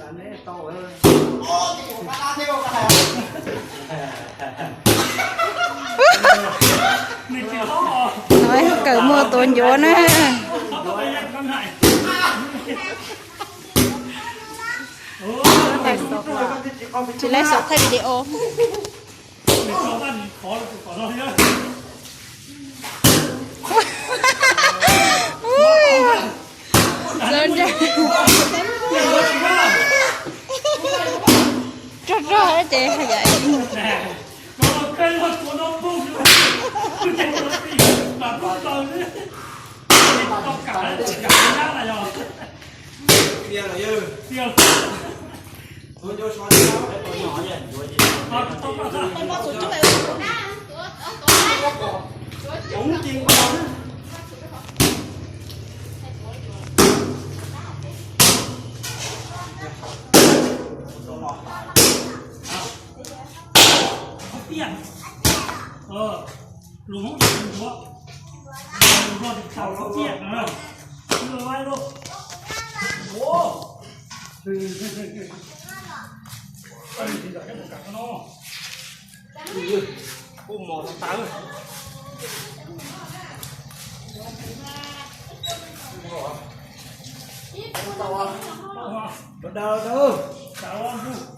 No kawm muaj tus ncuav na. Tsis laib xav thaij video. Rog rog ces yam Tiag. Lus Hmoob tias ncuav, lus Nplog tias khau tiag. Kuj mos tawv. Dav, dav.